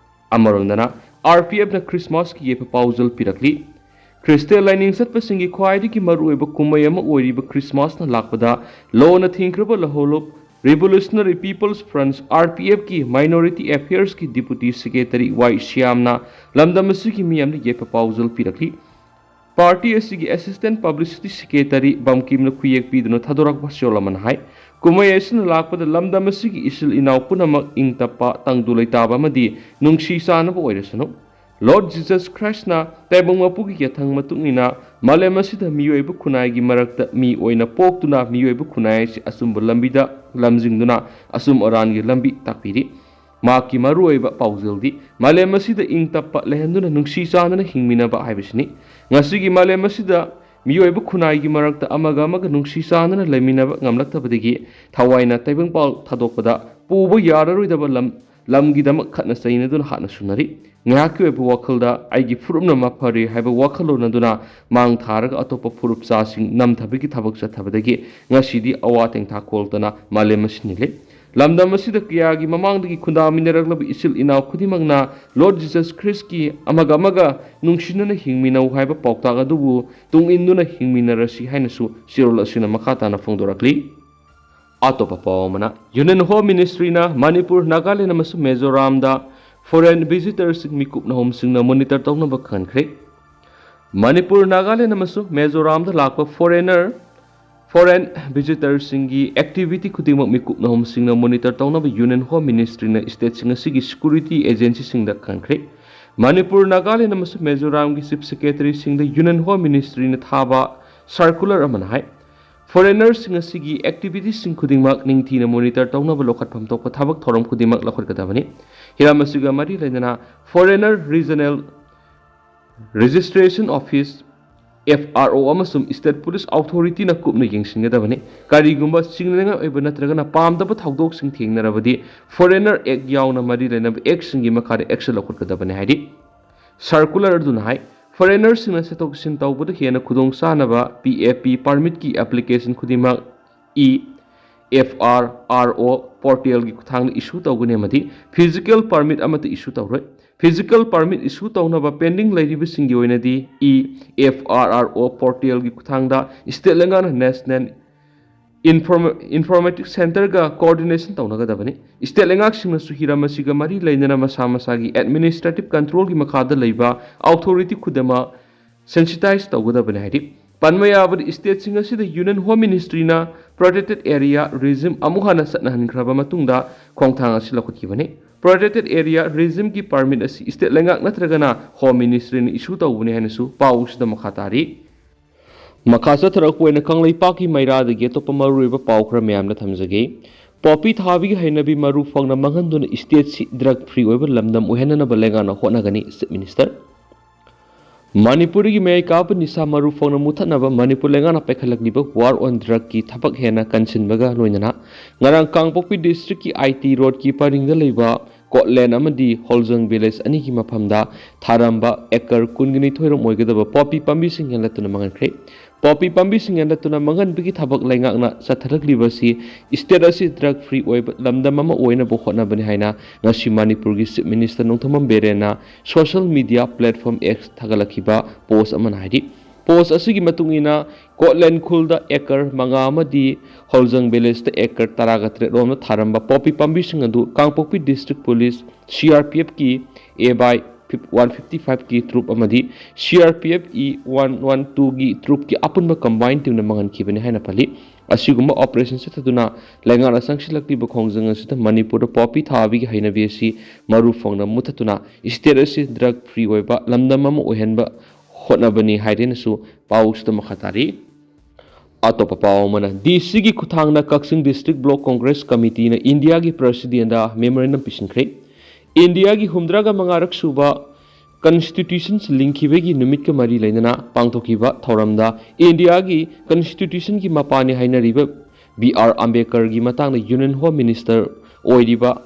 ꯑꯃꯔꯣꯝꯗꯅ, ꯑꯥꯔ ꯄꯤ ꯑꯦꯐꯅ ꯈ꯭ꯔꯤꯁꯃꯥꯁꯀꯤ ꯌꯥꯏꯐ ꯄꯥꯎꯖꯦꯜ ꯄꯤꯔꯛꯂꯤ꯫ ꯈ꯭ꯔꯤꯁꯇꯤꯌꯥꯟ ꯂꯥꯏꯅꯤꯡ ꯆꯠꯄꯁꯤꯡꯒꯤ ꯈ꯭ꯋꯥꯏꯗꯒꯤ ꯃꯔꯨꯑꯣꯏꯕ ꯀꯨꯝꯍꯩ ꯑꯃ ꯑꯣꯏꯔꯤꯕ ꯈ꯭ꯔꯤꯁꯃꯥꯁꯅ ꯂꯥꯛꯄꯗ ꯂꯣꯟꯅ ꯊꯤꯡꯈ꯭ꯔꯕ ꯂꯧꯍꯣꯂꯨꯞ Revolutionary People's Front, R P F ꯀꯤ Minority Affairs ꯀꯤ Deputy Secretary ꯋꯥꯏ ꯁ꯭ꯌꯥꯝꯅ ꯂꯝꯗꯝ ꯑꯁꯤꯒꯤ ꯃꯤꯌꯥꯝꯗ ꯌꯦꯠꯄ ꯄꯥꯎꯖꯦꯜ ꯄꯤꯔꯛꯂꯤ꯫ ꯄꯥꯔꯇꯤ ꯑꯁꯤꯒꯤ Assistant Publicity Secretary ꯕꯝꯀꯤꯝꯅ ꯈꯨꯌꯦꯛ ꯄꯤꯗꯨꯅ ꯊꯥꯗꯣꯔꯛꯄ ꯁꯤꯌꯣꯜ ꯑꯃꯅ ꯍꯥꯏ, ꯀꯨꯝꯍꯩ ꯑꯁꯤꯅ ꯂꯥꯛꯄꯗ ꯂꯝꯗꯝ ꯑꯁꯤꯒꯤ ꯏꯆꯤꯜ ꯏꯅꯥꯎ ꯄꯨꯝꯅꯃꯛ ꯏꯪ ꯇꯞꯄ, ꯇꯪꯗꯨ ꯂꯩꯇꯥꯕ ꯑꯃꯗꯤ ꯅꯨꯡꯁꯤ ꯆꯥꯟꯅꯕ ꯑꯣꯏꯔꯁꯅꯨ꯫ Lord Jesus Christ ꯅ ꯇꯥꯏꯕꯪ ꯃꯄꯨꯒꯤ ꯌꯥꯊꯪ ꯃꯇꯨꯡ ꯏꯟꯅ ꯃꯥꯂꯦꯝ ꯑꯁꯤꯗ ꯃꯤꯑꯣꯏꯕ ꯈꯨꯟꯅꯥꯏꯒꯤ ꯃꯔꯛꯇ ꯃꯤ ꯑꯣꯏꯅ ꯄꯣꯛꯇꯨꯅ ꯃꯤꯑꯣꯏꯕ ꯈꯨꯟꯅꯥꯏ ꯑꯁꯤ ꯑꯆꯨꯝꯕ ꯂꯝꯕꯤꯗ ꯂꯝꯖꯤꯡꯗꯨꯅ ꯑꯆꯨꯝ ꯑꯔꯥꯟꯒꯤ ꯂꯝꯕꯤ ꯇꯥꯛꯄꯤꯔꯤ꯫ ꯃꯍꯥꯛꯀꯤ ꯃꯔꯨꯑꯣꯏꯕ ꯄꯥꯎꯖꯦꯜꯗꯤ ꯃꯥꯂꯦꯝ ꯑꯁꯤꯗ ꯏꯪ ꯇꯞꯄ ꯂꯩꯍꯟꯗꯨꯅ ꯅꯨꯡꯁꯤ ꯆꯥꯟꯅꯅ ꯍꯤꯡꯃꯤꯟꯅꯕ ꯍꯥꯏꯕꯁꯤꯅꯤ꯫ ꯉꯁꯤꯒꯤ ꯃꯥꯂꯦꯝ ꯑꯁꯤꯗ ꯃꯤꯑꯣꯏꯕ ꯈꯨꯟꯅꯥꯏꯒꯤ ꯃꯔꯛꯇ ꯑꯃꯒ ꯑꯃꯒ ꯅꯨꯡꯁꯤ ꯆꯥꯟꯅꯅ ꯂꯩꯃꯤꯟꯅꯕ ꯉꯝꯂꯛꯇꯕꯗꯒꯤ ꯊꯋꯥꯏꯅ ꯇꯥꯏꯕꯪꯄꯥꯜ ꯊꯥꯗꯣꯛꯄꯗ ꯄꯨꯕ ꯌꯥꯔꯔꯣꯏꯗꯕ ꯂꯝ ꯂꯝꯒꯤꯗꯃꯛ ꯈꯠꯅ ꯆꯩꯅꯗꯨꯅ ꯍꯥꯠꯅ ꯁꯨꯅꯔꯤ꯫ ꯉꯥꯏꯍꯥꯛꯀꯤ ꯑꯣꯏꯕ ꯋꯥꯈꯜꯗ ꯑꯩꯒꯤ ꯐꯨꯔꯨꯞꯅ ꯃꯐꯔꯦ ꯍꯥꯏꯕ ꯋꯥꯈꯜꯂꯣꯟ ꯑꯗꯨꯅ ꯃꯥꯡ ꯊꯥꯔꯒ ꯑꯇꯣꯞꯄ ꯐꯨꯔꯨꯞ ꯆꯥꯁꯤꯡ ꯅꯝꯊꯕꯒꯤ ꯊꯕꯛ ꯆꯠꯊꯕꯗꯒꯤ ꯉꯁꯤꯗꯤ ꯑꯋꯥ ꯇꯦꯡꯊꯥ ꯀꯣꯜꯇꯅ ꯃꯥꯂꯦꯝ ꯑꯁꯤ ꯅꯤꯜꯂꯤ꯫ ꯂꯝꯗꯝ ꯑꯁꯤꯗ ꯀꯌꯥꯒꯤ ꯃꯃꯥꯡꯗꯒꯤ ꯈꯨꯟꯗꯥꯃꯤꯟꯅꯔꯛꯂꯕ ꯏꯆꯤꯜ ꯏꯅꯥꯎ ꯈꯨꯗꯤꯡꯃꯛꯅ Lord Jesus Christ ꯀꯤ ꯑꯃꯒ ꯑꯃꯒ ꯅꯨꯡꯁꯤꯅꯅ ꯍꯤꯡꯃꯤꯟꯅꯧ ꯍꯥꯏꯕ ꯄꯥꯎꯇꯥꯛ ꯑꯗꯨꯕꯨ ꯇꯨꯡ ꯏꯟꯗꯨꯅ ꯍꯤꯡꯃꯤꯟꯅꯔꯁꯤ ꯍꯥꯏꯅꯁꯨ ꯆꯦꯔꯣꯜ ꯑꯁꯤꯅ ꯃꯈꯥ ꯇꯥꯅ ꯐꯣꯡꯗꯣꯔꯛꯂꯤ꯫ ꯑꯇꯣꯞꯄ ꯄꯥꯎ ꯑꯃꯅ, Union Home Ministry ꯅ ꯃꯅꯤꯄꯨꯔ, ꯅꯥꯒꯥꯂꯦꯟ ꯑꯃꯁꯨꯡ ꯃꯤꯖꯣꯔꯥꯝꯗ foreign visitors ꯁꯤꯡ ꯃꯤꯀꯨꯞ ꯅꯍꯨꯝꯁꯤꯡꯅ monitor ꯇꯧꯅꯕ ꯈꯟꯈ꯭ꯔꯦ꯫ ꯃꯅꯤꯄꯨꯔ, ꯅꯥꯒꯥꯂꯦꯟ ꯑꯃꯁꯨꯡ ꯃꯤꯖꯣꯔꯥꯝꯗ ꯂꯥꯛꯄ foreigner, foreign visitor ꯁꯤꯡꯒꯤ activity ꯈꯨꯗꯤꯡꯃꯛ ꯃꯤꯀꯨꯞ ꯅꯍꯨꯝꯁꯤꯡꯅ monitor ꯇꯧꯅꯕ Union Home Ministry ꯅ state ꯁꯤꯡ ꯑꯁꯤꯒꯤ security agency ꯁꯤꯡꯗ ꯈꯟꯈ꯭ꯔꯦ꯫ ꯃꯅꯤꯄꯨꯔ, ꯅꯥꯒꯥꯂꯦꯟ ꯑꯃꯁꯨꯡ ꯃꯤꯖꯣꯔꯥꯝꯒꯤ chief secretary ꯁꯤꯡꯗ Union Home Ministry ꯅ ꯊꯥꯕ circular ꯑꯃꯅ ꯍꯥꯏ, foreigner ꯁꯤꯡ ꯑꯁꯤꯒꯤ activity ꯁꯤꯡ ꯈꯨꯗꯤꯡꯃꯛ ꯅꯤꯡꯊꯤꯅ monitor ꯇꯧꯅꯕ ꯂꯧꯈꯠꯐꯝ ꯊꯣꯛꯄ ꯊꯕꯛ ꯊꯧꯔꯝ ꯈꯨꯗꯤꯡꯃꯛ ꯂꯧꯈꯠꯀꯗꯕꯅꯤ꯫ ꯍꯤꯔꯝ ꯑꯁꯤꯒ ꯃꯔꯤ ꯂꯩꯅꯅ foreigner regional registration office, F R O, ꯑꯃꯁꯨꯡ state police authority ꯅ ꯀꯨꯞꯅ ꯌꯦꯡꯁꯤꯟꯒꯗꯕꯅꯤ꯫ ꯀꯔꯤꯒꯨꯝꯕ ꯆꯤꯡꯅꯅꯤꯡꯉꯥꯏ ꯑꯣꯏꯕ ꯅꯠꯇ꯭ꯔꯒꯅ ꯄꯥꯝꯗꯕ ꯊꯧꯗꯣꯛꯁꯤꯡ ꯊꯦꯡꯅꯔꯕꯗꯤ foreigner act ꯌꯥꯎꯅ ꯃꯔꯤ ꯂꯩꯅꯕ act ꯁꯤꯡꯒꯤ ꯃꯈꯥꯗ action ꯂꯧꯈꯠꯀꯗꯕꯅꯤ ꯍꯥꯏꯔꯤ꯫ Circular ꯑꯗꯨꯅ ꯍꯥꯏ, foreigner ꯁꯤꯡꯅ ꯆꯠꯊꯣꯛ ꯆꯠꯁꯤꯟ ꯇꯧꯕꯗ ꯍꯦꯟꯅ ꯈꯨꯗꯣꯡ ꯆꯥꯅꯕ P F P permit ꯀꯤ application ꯈꯨꯗꯤꯡꯃꯛ E F R R O portal ꯒꯤ ꯈꯨꯠꯊꯥꯡꯗ issue ꯇꯧꯒꯅꯤ ꯑꯃꯗꯤ physical permit ꯑꯃꯠꯇ issue ꯇꯧꯔꯣꯏ꯫ Physical permit issue ꯇꯧꯅꯕ pending ꯂꯩꯔꯤꯕꯁꯤꯡꯒꯤ ꯑꯣꯏꯅꯗꯤ E F R R O portal ꯒꯤ ꯈꯨꯠꯊꯥꯡꯗ State ꯂꯩꯉꯥꯛꯅ National Informatics Centreꯒ coordination ꯇꯧꯅꯒꯗꯕꯅꯤ꯫ State ꯂꯩꯉꯥꯛꯁꯤꯡꯅꯁꯨ ꯍꯤꯔꯝ ꯑꯁꯤꯒ ꯃꯔꯤ ꯂꯩꯅꯅ ꯃꯁꯥ ꯃꯁꯥꯒꯤ administrative controlꯒꯤ ꯃꯈꯥꯗ ꯂꯩꯕ authority ꯈꯨꯗꯤꯡꯃꯛ sensitize ꯇꯧꯒꯗꯕꯅꯤ ꯍꯥꯏꯔꯤ꯫ ꯄꯟꯕ ꯌꯥꯕꯗꯤ stateꯁꯤꯡ ꯑꯁꯤꯗ Union Home Ministryꯅ protected area regime ꯑꯃꯨꯛ ꯍꯟꯅ ꯆꯠꯅꯍꯟꯈ꯭ꯔꯕ ꯃꯇꯨꯡꯗ ꯈꯣꯡꯊꯥꯡ ꯑꯁꯤ ꯂꯧꯈꯠꯈꯤꯕꯅꯤ꯫ Protected area regimeꯒꯤ permit ꯑꯁꯤ state ꯂꯩꯉꯥꯛ ꯅꯠꯇ꯭ꯔꯒꯅ Home Ministryꯅ issue ꯇꯧꯕꯅꯤ ꯍꯥꯏꯅꯁꯨ ꯄꯥꯎꯁꯤꯗ ꯃꯈꯥ ꯇꯥꯔꯤ꯫ ꯃꯈꯥ ꯆꯠꯊꯔꯛꯄ ꯑꯣꯏꯅ ꯀꯪꯂꯩꯄꯥꯛꯀꯤ ꯃꯩꯔꯥꯗꯒꯤ ꯑꯇꯣꯞꯄ ꯃꯔꯨꯑꯣꯏꯕ ꯄꯥꯎ ꯈꯔ ꯃꯌꯥꯝꯗ ꯊꯝꯖꯒꯦ꯫ Poppy ꯊꯥꯕꯒꯤ ꯍꯩꯅꯕꯤ ꯃꯔꯨ ꯐꯪꯅ ꯃꯥꯡꯍꯟꯗꯨꯅ stateꯁꯤ drug free ꯑꯣꯏꯕ ꯂꯝꯗꯝ ꯑꯣꯏꯍꯟꯅꯅꯕ ꯂꯩꯉꯥꯛꯅ ꯍꯣꯠꯅꯒꯅꯤ, Chief Minister꯫ ꯃꯅꯤꯄꯨꯔꯒꯤ ꯃꯌꯥꯏ ꯀꯥꯕ ꯅꯤꯁꯥ ꯃꯔꯨ ꯐꯪꯅ ꯃꯨꯊꯠꯅꯕ ꯃꯅꯤꯄꯨꯔ ꯂꯩꯉꯥꯛꯅ ꯄꯥꯏꯈꯠꯂꯛꯂꯤꯕ war on drugꯀꯤ ꯊꯕꯛ ꯍꯦꯟꯅ ꯀꯟꯁꯤꯟꯕꯒ ꯂꯣꯏꯅꯅ ꯉꯔꯥꯡ ꯀꯥꯡꯄꯣꯛꯄꯤ districtꯀꯤ I T roadꯀꯤ ꯄꯔꯤꯡꯗ ꯂꯩꯕ ꯀꯣꯠꯂꯦꯟ ꯑꯃꯗꯤ ꯍꯣꯜꯖꯪ village ꯑꯅꯤꯒꯤ ꯃꯐꯝꯗ ꯊꯥꯔꯝꯕ acre ꯀꯨꯟꯒ ꯅꯤꯊꯣꯏ ꯔꯣꯝ ꯑꯣꯏꯒꯗꯕ poppy ꯄꯥꯝꯕꯤꯁꯤꯡ ꯍꯦꯟꯂꯠꯇꯨꯅ ꯃꯥꯡꯍꯟꯈ꯭ꯔꯦ꯫ Poppy ꯄꯥꯝꯕꯤꯁꯤꯡ ꯍꯦꯟꯂꯠꯇꯨꯅ ꯃꯥꯡꯍꯟꯕꯒꯤ ꯊꯕꯛ ꯂꯩꯉꯥꯛꯅ ꯆꯠꯊꯔꯛꯂꯤꯕ ꯑꯁꯤ state ꯑꯁꯤ drug free ꯑꯣꯏꯕ ꯂꯝꯗꯝ ꯑꯃ ꯑꯣꯏꯅꯕ ꯍꯣꯠꯅꯕꯅꯤ ꯍꯥꯏꯅ ꯉꯁꯤ ꯃꯅꯤꯄꯨꯔꯒꯤ Chief Minister Nongthombam ꯕꯤꯔꯦꯟꯅ social media platform X ꯊꯥꯒꯠꯂꯛꯈꯤꯕ post ꯑꯃꯅ ꯍꯥꯏꯔꯤ꯫ Post ꯑꯁꯤꯒꯤ ꯃꯇꯨꯡ ꯏꯟꯅ ꯀꯣꯠꯂꯦꯟ ꯈꯨꯜꯗ acre ꯃꯉꯥ ꯑꯃꯗꯤ ꯍꯣꯜꯖꯪ villageꯇ acre ꯇꯔꯥꯒ ꯇꯔꯦꯠ ꯔꯣꯝꯗ ꯊꯥꯔꯝꯕ poppy ꯄꯥꯝꯕꯤꯁꯤꯡ ꯑꯗꯨ ꯀꯥꯡꯄꯣꯛꯄꯤ district police, C R P Fꯀꯤ A by one fifty fiveꯀꯤ troop ꯑꯃꯗꯤ C R P F E one one twoꯒꯤ troopꯀꯤ ꯑꯄꯨꯟꯕ combined teamꯅ ꯃꯥꯡꯍꯟꯈꯤꯕꯅꯤ ꯍꯥꯏꯅ ꯄꯜꯂꯤ꯫ ꯑꯁꯤꯒꯨꯝꯕ operation ꯆꯠꯊꯗꯨꯅ ꯂꯩꯉꯥꯛꯅ ꯆꯪꯁꯤꯜꯂꯛꯂꯤꯕ ꯈꯣꯡꯖꯪ ꯑꯁꯤꯗ ꯃꯅꯤꯄꯨꯔꯗ poppy ꯊꯥꯕꯒꯤ ꯍꯩꯅꯕꯤ ꯑꯁꯤ ꯃꯔꯨ ꯐꯪꯅ ꯃꯨꯊꯠꯇꯨꯅ state ꯑꯁꯤ drug free ꯑꯣꯏꯕ ꯂꯝꯗꯝ ꯑꯃ ꯑꯣꯏꯍꯟꯕ ꯍꯣꯠꯅꯕꯅꯤ ꯍꯥꯏꯗꯨꯅꯁꯨ ꯄꯥꯎꯁꯤꯗ ꯃꯈꯥ ꯇꯥꯔꯤ꯫ ꯑꯇꯣꯞꯄ ꯄꯥꯎ ꯑꯃꯅ, D Cꯒꯤ ꯈꯨꯠꯊꯥꯡꯗ ꯀꯛꯆꯤꯡ District Block Congress Committeeꯅ ꯏꯟꯗꯤꯌꯥꯒꯤ Presidentꯗ memorandum ꯄꯤꯁꯤꯟꯈ꯭ꯔꯦ꯫ ꯏꯟꯗꯤꯌꯥꯒꯤ ꯍꯨꯝꯗ꯭ꯔꯥꯒ ꯃꯉꯥꯔꯛ ꯁꯨꯕ Constitutions ꯂꯤꯡꯈꯤꯕꯒꯤ ꯅꯨꯃꯤꯠꯀ ꯃꯔꯤ ꯂꯩꯅꯅ ꯄꯥꯡꯊꯣꯛꯈꯤꯕ ꯊꯧꯔꯝꯗ ꯏꯟꯗꯤꯌꯥꯒꯤ Constitutionꯒꯤ ꯃꯄꯥꯅꯤ ꯍꯥꯏꯅꯔꯤꯕ B R ꯑꯝꯕꯦꯗꯀꯔꯒꯤ ꯃꯇꯥꯡꯗ Union Home Minister ꯑꯣꯏꯔꯤꯕ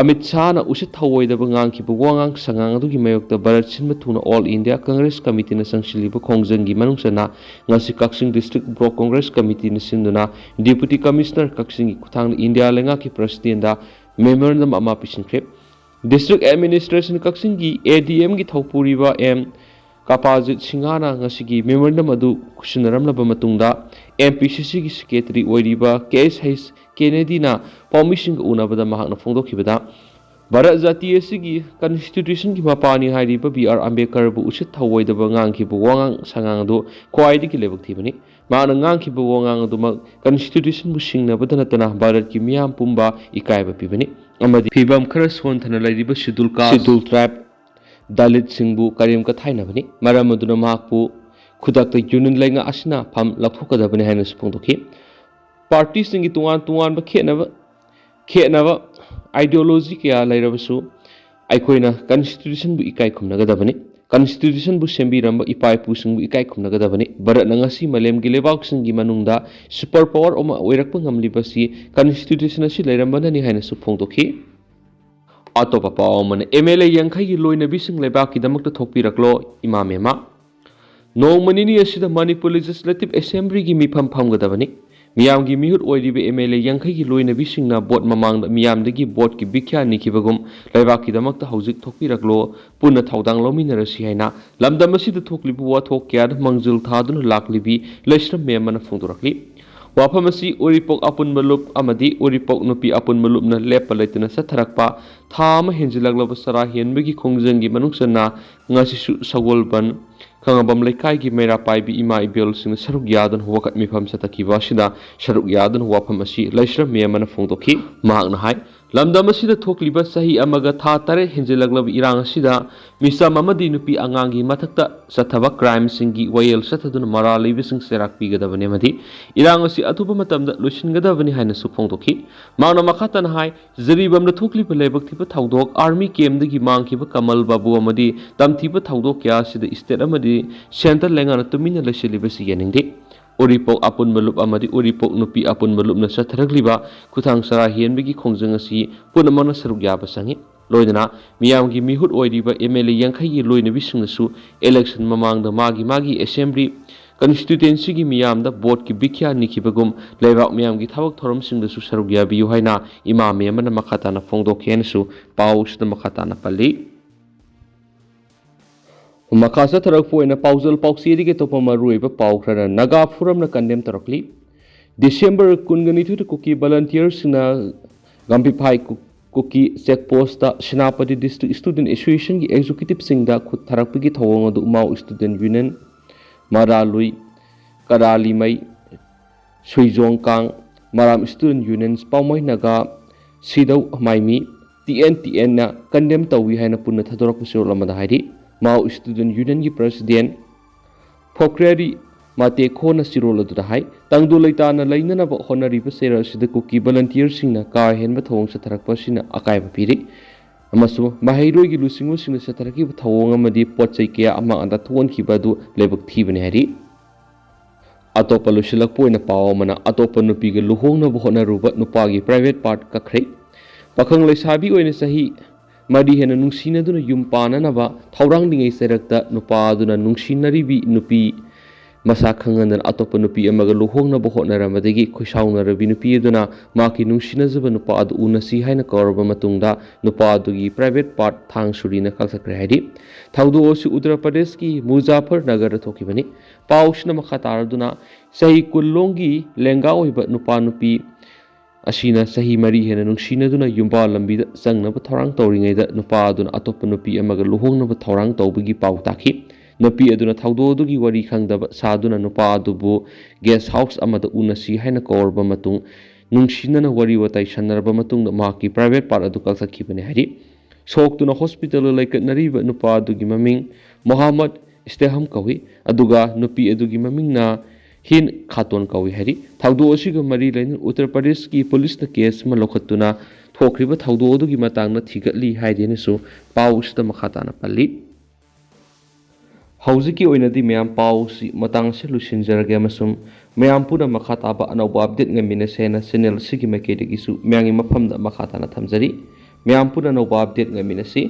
ꯑꯃꯤꯠ ꯁꯥꯍꯅ ꯎꯁꯤꯠ ꯊꯑꯣꯏꯗꯕ ꯉꯥꯡꯈꯤꯕ ꯋꯥꯉꯥꯡ ꯁꯉꯥꯡ ꯑꯗꯨꯒꯤ ꯃꯥꯌꯣꯛꯇ ꯚꯥꯔꯠ ꯁꯤꯟꯕ ꯊꯨꯡꯅ All India Congress Committeeꯅ ꯆꯪꯁꯤꯜꯂꯤꯕ ꯈꯣꯡꯖꯪꯒꯤ ꯃꯅꯨꯡ ꯆꯟꯅ ꯉꯁꯤ ꯀꯛꯆꯤꯡ District Block Congress Committeeꯅ ꯁꯤꯟꯗꯨꯅ Deputy Commissioner ꯀꯛꯆꯤꯡꯒꯤ ꯈꯨꯠꯊꯥꯡꯗ ꯏꯟꯗꯤꯌꯥ ꯂꯩꯉꯥꯛꯀꯤ Presidentꯗ memorandum ꯑꯃ ꯄꯤꯁꯤꯟꯈ꯭ꯔꯦ꯫ District Administration ꯀꯛꯆꯤꯡꯒꯤ A D Mꯒꯤ ꯊꯧꯄꯨꯔꯤꯕ M ꯀꯥꯄꯥꯖꯤꯠ ꯁꯤꯡꯍꯅ ꯉꯁꯤꯒꯤ memorandum ꯑꯗꯨ ꯈꯨꯠꯁꯤꯟꯅꯔꯝꯂꯕ ꯃꯇꯨꯡꯗ, M P C Cꯒꯤ secretary ꯑꯣꯏꯔꯤꯕ K S H Kennedyꯅ ꯄꯥꯎꯃꯤꯁꯤꯡꯒ ꯎꯅꯕꯗ ꯃꯍꯥꯛꯅ ꯐꯣꯡꯗꯣꯛꯈꯤꯕꯗ, ꯚꯥꯔꯠ ꯖꯥꯇꯤ ꯑꯁꯤꯒꯤ constitutionꯒꯤ ꯃꯄꯥꯅꯤ ꯍꯥꯏꯔꯤꯕ B R ꯑꯝꯕꯦꯗꯀꯔꯕꯨ ꯎꯁꯤꯠ ꯊꯑꯣꯏꯗꯕ ꯉꯥꯡꯈꯤꯕ ꯋꯥꯉꯥꯡ ꯁꯉꯥꯡ ꯑꯗꯨ ꯈ꯭ꯋꯥꯏꯗꯒꯤ ꯂꯥꯏꯕꯛ ꯊꯤꯕꯅꯤ꯫ ꯃꯍꯥꯛꯅ ꯉꯥꯡꯈꯤꯕ ꯋꯥꯉꯥꯡ ꯑꯗꯨꯃꯛ constitutionꯕꯨ ꯁꯤꯡꯅꯕꯗ ꯅꯠꯇꯅ ꯚꯥꯔꯠꯀꯤ ꯃꯤꯌꯥꯝ ꯄꯨꯝꯕ ꯏꯀꯥꯏꯕ ꯄꯤꯕꯅꯤ ꯑꯃꯗꯤ ꯐꯤꯕꯝ ꯈꯔ ꯁꯣꯟꯊꯅ ꯂꯩꯔꯤꯕ schedule caste, schedule tribe, Dalitꯁꯤꯡꯕꯨ ꯀꯔꯦꯝ ꯀꯊꯥꯏꯅꯕꯅꯤ꯫ ꯃꯔꯝ ꯑꯗꯨꯅ ꯃꯍꯥꯛꯄꯨ ꯈꯨꯗꯛꯇ union ꯂꯩꯉꯥꯛ ꯑꯁꯤꯅ ꯐꯝ ꯂꯧꯊꯣꯛꯀꯗꯕꯅꯤ ꯍꯥꯏꯅꯁꯨ ꯐꯣꯡꯗꯣꯛꯈꯤ꯫ Partyꯁꯤꯡꯒꯤ ꯇꯣꯉꯥꯟ ꯇꯣꯉꯥꯟꯕ ꯈꯦꯠꯅꯕ, ꯈꯦꯠꯅꯕ ideology ꯀꯌꯥ ꯂꯩꯔꯕꯁꯨ ꯑꯩꯈꯣꯏꯅ constitutionꯕꯨ ꯏꯀꯥꯏ ꯈꯨꯝꯅꯒꯗꯕꯅꯤ꯫ Constitutionꯕꯨ ꯁꯦꯝꯕꯤꯔꯝꯕ ꯏꯄꯥ ꯏꯄꯨꯁꯤꯡꯕꯨ ꯏꯀꯥꯏ ꯈꯨꯝꯅꯒꯗꯕꯅꯤ꯫ ꯚꯥꯔꯠꯅ ꯉꯁꯤ ꯃꯥꯂꯦꯝꯒꯤ ꯂꯩꯕꯥꯛꯁꯤꯡꯒꯤ ꯃꯅꯨꯡꯗ super power ꯑꯃ ꯑꯣꯏꯔꯛꯄ ꯉꯝꯂꯤꯕꯁꯤ constitution ꯑꯁꯤ ꯂꯩꯔꯝꯕꯅꯅꯤ ꯍꯥꯏꯅꯁꯨ ꯐꯣꯡꯗꯣꯛꯈꯤ꯫ ꯑꯇꯣꯞꯄ ꯄꯥꯎ ꯑꯃꯅ, M L A ꯌꯥꯡꯈꯩꯒꯤ ꯂꯣꯏꯅꯕꯤꯁꯤꯡ ꯂꯩꯕꯥꯛꯀꯤꯗꯃꯛꯇ ꯊꯣꯛꯄꯤꯔꯛꯂꯣ, ꯏꯃꯥ ꯃꯦꯃꯥ꯫ ꯅꯣꯡꯃ ꯅꯤꯅꯤ ꯑꯁꯤꯗ ꯃꯅꯤꯄꯨꯔ Legislative Assemblyꯒꯤ ꯃꯤꯐꯝ ꯐꯝꯒꯗꯕꯅꯤ꯫ ꯃꯤꯌꯥꯝꯒꯤ ꯃꯤꯍꯨꯠ ꯑꯣꯏꯔꯤꯕ M L A ꯌꯥꯡꯈꯩꯒꯤ ꯂꯣꯏꯅꯕꯤꯁꯤꯡꯅ vote ꯃꯃꯥꯡꯗ ꯃꯤꯌꯥꯝꯗꯒꯤ voteꯀꯤ ꯚꯤꯈ꯭ꯌꯥ ꯅꯤꯈꯤꯕꯒꯨꯝ, ꯂꯩꯕꯥꯛꯀꯤꯗꯃꯛꯇ ꯍꯧꯖꯤꯛ ꯊꯣꯛꯄꯤꯔꯛꯂꯣ, ꯄꯨꯟꯅ ꯊꯧꯗꯥꯡ ꯂꯧꯃꯤꯟꯅꯔꯁꯤ ꯍꯥꯏꯅ ꯂꯝꯗꯝ ꯑꯁꯤꯗ ꯊꯣꯛꯂꯤꯕ ꯋꯥꯊꯣꯛ ꯀꯌꯥꯗ ꯃꯥꯡꯖꯤꯜ ꯊꯥꯗꯨꯅ ꯂꯥꯛꯂꯤꯕꯤ ꯂꯩꯁ꯭ꯔꯝ ꯃꯦꯝ ꯑꯃꯅ ꯐꯣꯡꯗꯣꯔꯛꯂꯤ꯫ ꯋꯥꯐꯝ ꯑꯁꯤ ꯎꯔꯤꯄꯣꯛ ꯑꯄꯨꯟꯕ ꯂꯨꯞ ꯑꯃꯗꯤ ꯎꯔꯤꯄꯣꯛ ꯅꯨꯄꯤ ꯑꯄꯨꯟꯕ ꯂꯨꯞꯅ ꯂꯦꯞꯄ ꯂꯩꯇꯅ ꯆꯠꯊꯔꯛꯄ ꯊꯥ ꯑꯃ ꯍꯦꯟꯖꯤꯜꯂꯛꯂꯕ ꯆꯔꯥ ꯍꯦꯟꯕꯒꯤ ꯈꯣꯡꯖꯪꯒꯤ ꯃꯅꯨꯡ ꯆꯟꯅ ꯉꯁꯤꯁꯨ ꯁꯒꯣꯜꯕꯟ ꯈꯥꯉꯕꯝ ꯂꯩꯀꯥꯏꯒꯤ ꯃꯩꯔꯥ ꯄꯥꯏꯕꯤ ꯏꯃꯥ ꯏꯕꯦꯜꯁꯤꯡꯅ ꯁꯔꯨꯛ ꯌꯥꯗꯨꯅ ꯋꯥꯀꯠ ꯃꯤꯐꯝ ꯆꯠꯊꯈꯤꯕ ꯑꯁꯤꯗ ꯁꯔꯨꯛ ꯌꯥꯗꯨꯅ ꯋꯥꯐꯝ ꯑꯁꯤ ꯂꯩꯁ꯭ꯔꯝ ꯃꯦꯝ ꯑꯃꯅ ꯐꯣꯡꯗꯣꯛꯈꯤ꯫ ꯃꯍꯥꯛꯅ ꯍꯥꯏ, ꯂꯝꯗꯝ ꯑꯁꯤꯗ ꯊꯣꯛꯂꯤꯕ ꯆꯍꯤ ꯑꯃꯒ ꯊꯥ ꯇꯔꯦꯠ ꯍꯦꯟꯖꯤꯜꯂꯛꯂꯕ ꯏꯔꯥꯡ ꯑꯁꯤꯗ ꯃꯤꯆꯝ ꯑꯃꯗꯤ ꯅꯨꯄꯤ ꯑꯉꯥꯡꯒꯤ ꯃꯊꯛꯇ ꯆꯠꯊꯕ crimeꯁꯤꯡꯒꯤ ꯋꯥꯌꯦꯜ ꯆꯠꯊꯗꯨꯅ ꯃꯔꯥꯜ ꯂꯩꯕꯁꯤꯡ ꯆꯩꯔꯥꯛ ꯄꯤꯒꯗꯕꯅꯤ ꯑꯃꯗꯤ ꯏꯔꯥꯡ ꯑꯁꯤ ꯑꯊꯨꯕ ꯃꯇꯝꯗ ꯂꯣꯏꯁꯤꯟꯒꯗꯕꯅꯤ ꯍꯥꯏꯅꯁꯨ ꯐꯣꯡꯗꯣꯛꯈꯤ꯫ ꯃꯍꯥꯛꯅ ꯃꯈꯥ ꯇꯥꯅ ꯍꯥꯏ, ꯖꯤꯔꯤꯕꯥꯝꯗ ꯊꯣꯛꯂꯤꯕ ꯂꯥꯏꯕꯛ ꯊꯤꯕ ꯊꯧꯗꯣꯛ, army campꯗꯒꯤ ꯃꯥꯡꯈꯤꯕ ꯀꯃꯜ ꯕꯥꯕꯨ ꯑꯃꯗꯤ ꯇꯝꯊꯤꯕ ꯊꯧꯗꯣꯛ ꯀꯌꯥ ꯑꯁꯤꯗ state ꯑꯃꯗꯤ centre ꯂꯩꯉꯥꯛꯅ ꯇꯨꯃꯤꯟꯅ ꯂꯩꯁꯤꯜꯂꯤꯕꯁꯤ ꯌꯥꯅꯤꯡꯗꯦ꯫ ꯎꯔꯤꯄꯣꯛ ꯑꯄꯨꯟꯕ ꯂꯨꯞ ꯑꯃꯗꯤ ꯎꯔꯤꯄꯣꯛ ꯅꯨꯄꯤ ꯑꯄꯨꯟꯕ ꯂꯨꯞꯅ ꯆꯠꯊꯔꯛꯂꯤꯕ ꯈꯨꯊꯥꯡ ꯆꯔꯥ ꯍꯦꯟꯕꯒꯤ ꯈꯣꯡꯖꯪ ꯑꯁꯤ ꯄꯨꯝꯅꯃꯛꯅ ꯁꯔꯨꯛ ꯌꯥꯕ ꯆꯪꯏ꯫ ꯂꯣꯏꯅꯅ ꯃꯤꯌꯥꯝꯒꯤ ꯃꯤꯍꯨꯠ ꯑꯣꯏꯔꯤꯕ M L A ꯌꯥꯡꯈꯩꯒꯤ ꯂꯣꯏꯅꯕꯤꯁꯤꯡꯅꯁꯨ election ꯃꯃꯥꯡꯗ ꯃꯥꯒꯤ ꯃꯥꯒꯤ assembly constituencyꯒꯤ ꯃꯤꯌꯥꯝꯗ voteꯀꯤ ꯚꯤꯈ꯭ꯌꯥ ꯅꯤꯈꯤꯕꯒꯨꯝ ꯂꯩꯕꯥꯛ ꯃꯤꯌꯥꯝꯒꯤ ꯊꯕꯛ ꯊꯧꯔꯝꯁꯤꯡꯗꯁꯨ ꯁꯔꯨꯛ ꯌꯥꯕꯤꯌꯨ ꯍꯥꯏꯅ ꯏꯃꯥ ꯃꯦꯝ ꯑꯃꯅ ꯃꯈꯥ ꯇꯥꯅ ꯐꯣꯡꯗꯣꯛꯈꯤ ꯍꯥꯏꯅꯁꯨ ꯄꯥꯎꯁꯤꯗ ꯃꯈꯥ ꯇꯥꯅ ꯄꯜꯂꯤ꯫ ꯃꯈꯥ ꯆꯠꯊꯔꯛꯄ ꯑꯣꯏꯅ ꯄꯥꯎꯖꯦꯜ ꯄꯥꯎꯆꯦꯗꯒꯤ ꯑꯇꯣꯞꯄ ꯃꯔꯨꯑꯣꯏꯕ ꯄꯥꯎ ꯈꯔꯅ ꯅꯥꯒꯥ ꯐꯣꯔꯝꯅ ꯀꯟꯗꯦꯝ ꯇꯧꯔꯛꯂꯤ꯫ ꯗꯤꯁꯦꯝꯕꯔ ꯀꯨꯟꯒ ꯅꯤꯊꯣꯏꯗ ꯀꯨꯀꯤ ꯚꯂꯟꯇꯤꯌꯔꯁꯤꯡꯅ ꯒꯥꯝꯕꯤꯐꯥꯏ ꯀꯨ-, ꯀꯨꯀꯤ ꯆꯦꯛ ꯄꯣꯁꯇ ꯁꯦꯅꯥꯄꯇꯤ ꯗꯤꯁꯇ꯭ꯔꯤꯛ ꯁ꯭ꯇꯨꯗꯦꯟ ꯑꯦꯁꯣꯁꯤꯌꯦꯁꯟꯒꯤ ꯑꯦꯛꯖꯤꯀ꯭ꯌꯨꯇꯤꯕꯁꯤꯡꯗ ꯈꯨꯠ ꯊꯥꯔꯛꯄꯒꯤ ꯊꯧꯑꯣꯡ ꯑꯗꯨ Mao student union, Maralui, Karalimei, Suijongkang, Maram student union, Paomei Naga, Sidou Maimi, T N T ꯑꯦꯟꯅ ꯀꯟꯗꯦꯝ ꯇꯧꯏ ꯍꯥꯏꯅ ꯄꯨꯟꯅ ꯊꯥꯗꯣꯔꯛꯄ ꯆꯦꯔꯣꯜ ꯑꯃꯗ ꯍꯥꯏꯔꯤ꯫ ꯃꯥꯎ ꯁ꯭ꯇꯨꯗꯦꯟ ꯌꯨꯅꯤꯌꯟꯒꯤ ꯄ꯭ꯔꯁꯤꯗꯦꯟ ꯐꯣꯀ꯭ꯔꯦꯔꯤ ꯃꯥꯇꯦꯈꯣꯅ ꯆꯦꯔꯣꯜ ꯑꯗꯨꯗ ꯍꯥꯏ, ꯇꯪꯗꯨ ꯂꯩꯇꯥꯅ ꯂꯩꯅꯅꯕ ꯍꯣꯠꯅꯔꯤꯕ ꯆꯩꯔꯥꯛ ꯑꯁꯤꯗ ꯀꯨꯀꯤ ꯚꯂꯟꯇꯤꯌꯔꯁꯤꯡꯅ ꯀꯥ ꯍꯦꯟꯕ ꯊꯧꯑꯣꯡ ꯆꯠꯊꯔꯛꯄ ꯑꯁꯤꯅ ꯑꯀꯥꯏꯕ ꯄꯤꯔꯤ ꯑꯃꯁꯨꯡ ꯃꯍꯩꯔꯣꯏꯒꯤ ꯂꯨꯆꯤꯡꯕꯁꯤꯡꯅ ꯆꯠꯊꯔꯛꯈꯤꯕ ꯊꯧꯑꯣꯡ ꯑꯃꯗꯤ ꯄꯣꯠ ꯆꯩ ꯀꯌꯥ ꯑꯃꯥꯡ ꯑꯇꯥ ꯊꯣꯛꯍꯟꯈꯤꯕ ꯑꯗꯨ ꯂꯥꯏꯕꯛ ꯊꯤꯕꯅꯤ ꯍꯥꯏꯔꯤ꯫ ꯑꯇꯣꯞꯄ ꯂꯣꯏꯁꯤꯜꯂꯛꯄ ꯑꯣꯏꯅ ꯄꯥꯎ ꯑꯃꯅ ꯑꯇꯣꯞꯄ ꯅꯨꯄꯤꯒ ꯂꯨꯍꯣꯡꯅꯕ ꯍꯣꯠꯅꯔꯨꯕ ꯅꯨꯄꯥꯒꯤ ꯄ꯭ꯔꯥꯏꯚꯦꯠ ꯄꯥꯔꯠ ꯀꯛꯈ꯭ꯔꯦ꯫ ꯄꯥꯈꯪ ꯂꯩꯁꯥꯕꯤ ꯑꯣꯏꯅ ꯆꯍꯤ ꯃꯔꯤ ꯍꯦꯟꯅ ꯅꯨꯡꯁꯤꯅꯗꯨꯅ ꯌꯨꯝ ꯄꯥꯟꯅꯅꯕ ꯊꯧꯔꯥꯡꯂꯤꯉꯩ ꯆꯩꯔꯛꯇ ꯅꯨꯄꯥ ꯑꯗꯨꯅ ꯅꯨꯡꯁꯤꯅꯔꯤꯕꯤ ꯅꯨꯄꯤ ꯃꯁꯥ ꯈꯪꯍꯟꯗꯅ ꯑꯇꯣꯞꯄ ꯅꯨꯄꯤ ꯑꯃꯒ ꯂꯨꯍꯣꯡꯅꯕ ꯍꯣꯠꯅꯔꯝꯕꯗꯒꯤ ꯈꯣꯏꯁꯥꯎꯅꯔꯕꯤ ꯅꯨꯄꯤ ꯑꯗꯨꯅ ꯃꯍꯥꯛꯀꯤ ꯅꯨꯡꯁꯤꯅꯖꯕ ꯅꯨꯄꯥ ꯑꯗꯨ ꯎꯅꯁꯤ ꯍꯥꯏꯅ ꯀꯧꯔꯕ ꯃꯇꯨꯡꯗ ꯅꯨꯄꯥ ꯑꯗꯨꯒꯤ ꯄ꯭ꯔꯥꯏꯚꯦꯠ ꯄꯥꯔꯠ ꯊꯥꯡ ꯁꯨꯔꯤꯅ ꯀꯛꯊꯠꯈ꯭ꯔꯦ ꯍꯥꯏꯔꯤ꯫ ꯊꯧꯗꯣꯛ ꯑꯁꯤ ꯎꯠꯇꯔ ꯄ꯭ꯔꯗꯦꯁꯀꯤ ꯃꯨꯖꯥꯐꯔꯅꯒꯔꯗ ꯊꯣꯛꯈꯤꯕꯅꯤ꯫ ꯄꯥꯎꯁꯤꯅ ꯃꯈꯥ ꯇꯥꯔꯗꯨꯅ ꯆꯍꯤ ꯀꯨꯟꯂꯣꯝꯒꯤ ꯂꯦꯡꯒꯥ ꯑꯣꯏꯕ ꯅꯨꯄꯥ ꯅꯨꯄꯤ ꯑꯁꯤꯅ ꯆꯍꯤ ꯃꯔꯤ ꯍꯦꯟꯅ ꯅꯨꯡꯁꯤꯅꯗꯨꯅ ꯌꯨꯝꯕꯥꯜ ꯂꯝꯕꯤꯗ ꯆꯪꯅꯕ ꯊꯧꯔꯥꯡ ꯇꯧꯔꯤꯉꯩꯗ ꯅꯨꯄꯥ ꯑꯗꯨꯅ ꯑꯇꯣꯞꯄ ꯅꯨꯄꯤ ꯑꯃꯒ ꯂꯨꯍꯣꯡꯅꯕ ꯊꯧꯔꯥꯡ ꯇꯧꯕꯒꯤ ꯄꯥꯎ ꯇꯥꯈꯤ꯫ ꯅꯨꯄꯤ ꯑꯗꯨꯅ ꯊꯧꯗꯣꯛ ꯑꯗꯨꯒꯤ ꯋꯥꯔꯤ ꯈꯪꯗꯕ ꯁꯥꯗꯨꯅ ꯅꯨꯄꯥ ꯑꯗꯨꯕꯨ ꯒꯦꯁ ꯍꯥꯎꯁ ꯑꯃꯗ ꯎꯅꯁꯤ ꯍꯥꯏꯅ ꯀꯧꯔꯕ ꯃꯇꯨꯡ ꯅꯨꯡꯁꯤꯅꯅ ꯋꯥꯔꯤ ꯋꯥꯇꯥꯏ ꯁꯥꯟꯅꯔꯕ ꯃꯇꯨꯡꯗ ꯃꯍꯥꯛꯀꯤ ꯄ꯭ꯔꯥꯏꯚꯦꯠ ꯄꯥꯔꯠ ꯑꯗꯨ ꯀꯛꯊꯠꯈꯤꯕꯅꯤ ꯍꯥꯏꯔꯤ꯫ ꯁꯣꯛꯇꯨꯅ ꯍꯣꯁꯄꯤꯇꯥꯜꯗ ꯂꯩꯀꯠꯅꯔꯤꯕ ꯅꯨꯄꯥ ꯑꯗꯨꯒꯤ ꯃꯃꯤꯡ ꯃꯣꯍꯥꯃꯗ ꯏꯁꯇꯦꯍꯝ ꯀꯧꯏ, ꯑꯗꯨꯒ ꯅꯨꯄꯤ ꯑꯗꯨꯒꯤ ꯃꯃꯤꯡꯅ ꯍꯤꯟ ꯈꯥꯇꯣꯟ ꯀꯧꯏ ꯍꯥꯏꯔꯤ꯫ ꯊꯧꯗꯣꯛ ꯑꯁꯤꯒ ꯃꯔꯤ ꯂꯩꯅꯅ ꯎꯠꯇꯔ ꯄ꯭ꯔꯗꯦꯁꯀꯤ ꯄꯨꯂꯤꯁꯅ ꯀꯦꯁ ꯑꯃ ꯂꯧꯈꯠꯇꯨꯅ ꯊꯣꯛꯈ꯭ꯔꯤꯕ ꯊꯧꯗꯣꯛ ꯑꯗꯨꯒꯤ ꯃꯇꯥꯡꯗ ꯊꯤꯒꯠꯂꯤ ꯍꯥꯏꯗꯦꯅꯁꯨ ꯄꯥꯎ ꯑꯁꯤꯗ ꯃꯈꯥ ꯇꯥꯅ ꯄꯜꯂꯤ꯫ ꯍꯧꯖꯤꯛꯀꯤ ꯑꯣꯏꯅꯗꯤ ꯃꯌꯥꯝ ꯄꯥꯎꯁꯤ ꯃꯇꯥꯡ ꯑꯁꯤ ꯂꯣꯏꯁꯤꯟꯖꯔꯒꯦ ꯑꯃꯁꯨꯡ ꯃꯌꯥꯝ ꯄꯨꯟꯅ ꯃꯈꯥ ꯇꯥꯕ ꯑꯅꯧꯕ ꯑꯞꯗꯦꯠ ꯉꯥꯏꯃꯤꯟꯅꯁꯦꯅ ꯆꯦꯅꯦꯜ ꯑꯁꯤꯒꯤ ꯃꯥꯏꯀꯩꯗꯒꯤꯁꯨ ꯃꯌꯥꯝꯒꯤ ꯃꯐꯝꯗ ꯃꯈꯥ ꯇꯥꯅ ꯊꯝꯖꯔꯤ꯫ ꯃꯌꯥꯝ ꯄꯨꯟꯅ ꯑꯅꯧꯕ ꯑꯞꯗꯦꯠ ꯉꯥꯏꯃꯤꯟꯅꯁꯤ꯫